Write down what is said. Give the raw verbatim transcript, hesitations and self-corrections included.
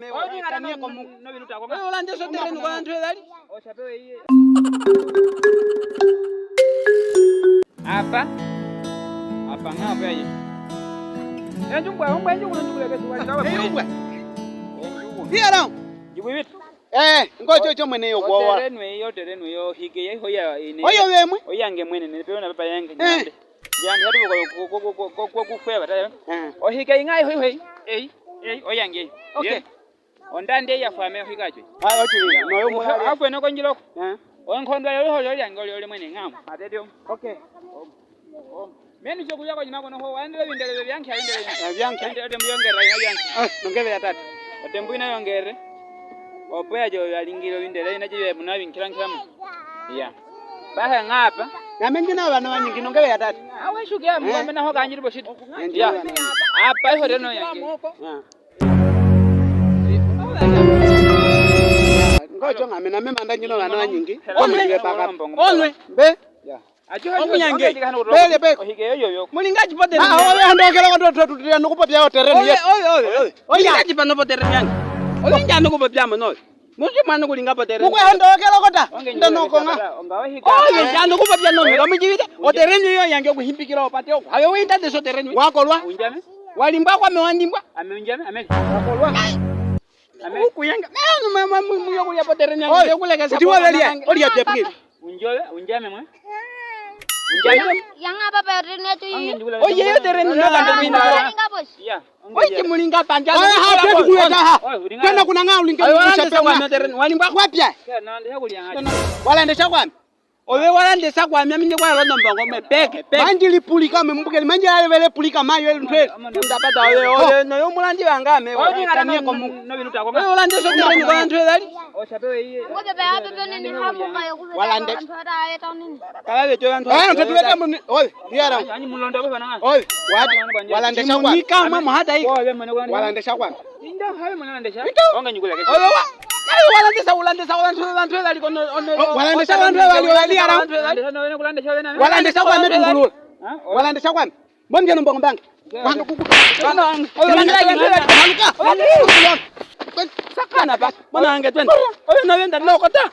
Oyo lande so terenu kwa antu edhali. Apa. Apa nga apa ye. Enjumbwa, ombwa enjumbwa, enjumbwa. Enjumbwa. Hiya na. Jibwibit. Eh, ngocho cho mwene yo kwa. Oterenu eyo, oterenu eyo, hige ye, hoya ine. Oyo wemwe. Oyange mwene, ne peona papa yange, eh. Nyande. Nyande, hatu kwa, kwa, kwa, kwa, kwa, kwa kufeba, tayo. Eh. Ohige ingai, hoi, hoi. Ei, ei, oyange. Okay. Ye. Ondande ya fame ohige acho. Ah, okay. No, yo mwene. Afwe no konjiloko. Eh. Onkondwa yo, yo, yo, yange, ole, ole mwene, ngam. Atete om. Okay. Om. Om. Menu chokuya konyima kono ho, wandile bindele byanki, bindele byanki. Ah, byanki. Bindele byanki, byanki. Ah, nongebe ya tata. Otembu ina yongere. Opo ya jo ya lingiro bindele ina jibe muna binkilankilamo. Ya. Baha ngapa. Na mengi na bana banyingi nongebe ya tata. Awe shuke ya mwana ho kanjiri boshit. Ya. Apa iho reno yange. Ah. Ngocho ngame na mema ndanyino bana banyingi. Onwe. Onwe. Be. Ya. Omunyange. Bele, bele. Mulinga chipote. Ah, oyo handokela ko to, to, to, no kupopya oterenu ye. Oyo, oyo, oyo. Oya. Mulinga chipano poterenu yange. Oyo nja no kupopya mono. Munji mwana kulinga poterenu. Mukwe handokela ko ta. Nda no konga. Oyo nja no kupopya no. Ngamujibite. Oterenu yo yange kuhimbikira opate oko. Awe wenda de so terenu. Wakolwa. Unjame. Walimbwa kwame wandimbwa. Ame unjame, ame. Wakolwa. Ame. Ukuyanga. Meno mama muyo kulya poterenu yange. Oyo kuleka sa. Utiwa belia. Olia pepili. Unjame, unjame mwe. Unjame. Yanga papa yo terenu yetu yi. Oye yo terenu na kanto kwini. Inga boss. Ya. Oye mulinga panja. Oye ha petu kuleta ha. Tena kuna nga ulinga. Oye walande sa kwame terenu. Walimba. Wapya. Walande sa kwame. Oye walande sa kwame, mine kwa londo mbongo me peke, peke. Manji lipulika me mbukeli, manji ale bele pulika mayo elu ntwe. Ndapata oye, oye, no yo mulandi wanga me. Oye kanye ko mu. Oye walande so terenu kwa ntwe dali. Walande. Kala beto ya ntwa. Oye, ntwa tuweta muni. Oye, diara. Oye, wati. Walande sa kwa. Nika mwa muhata ika. Walande sa kwa. Oye, wa. Oye, walande sa, walande sa, walande sa, walande sa, walande sa, walande sa, walande sa, walande sa, walande sa kwa me tungulula. Walande sa kwa me. Mbona njano mbongo mbangi? Mwana kuku. Mwana kuku. Mwana kuku. Sakana ba. Mwana wange twende. Oyo na wenda nokota.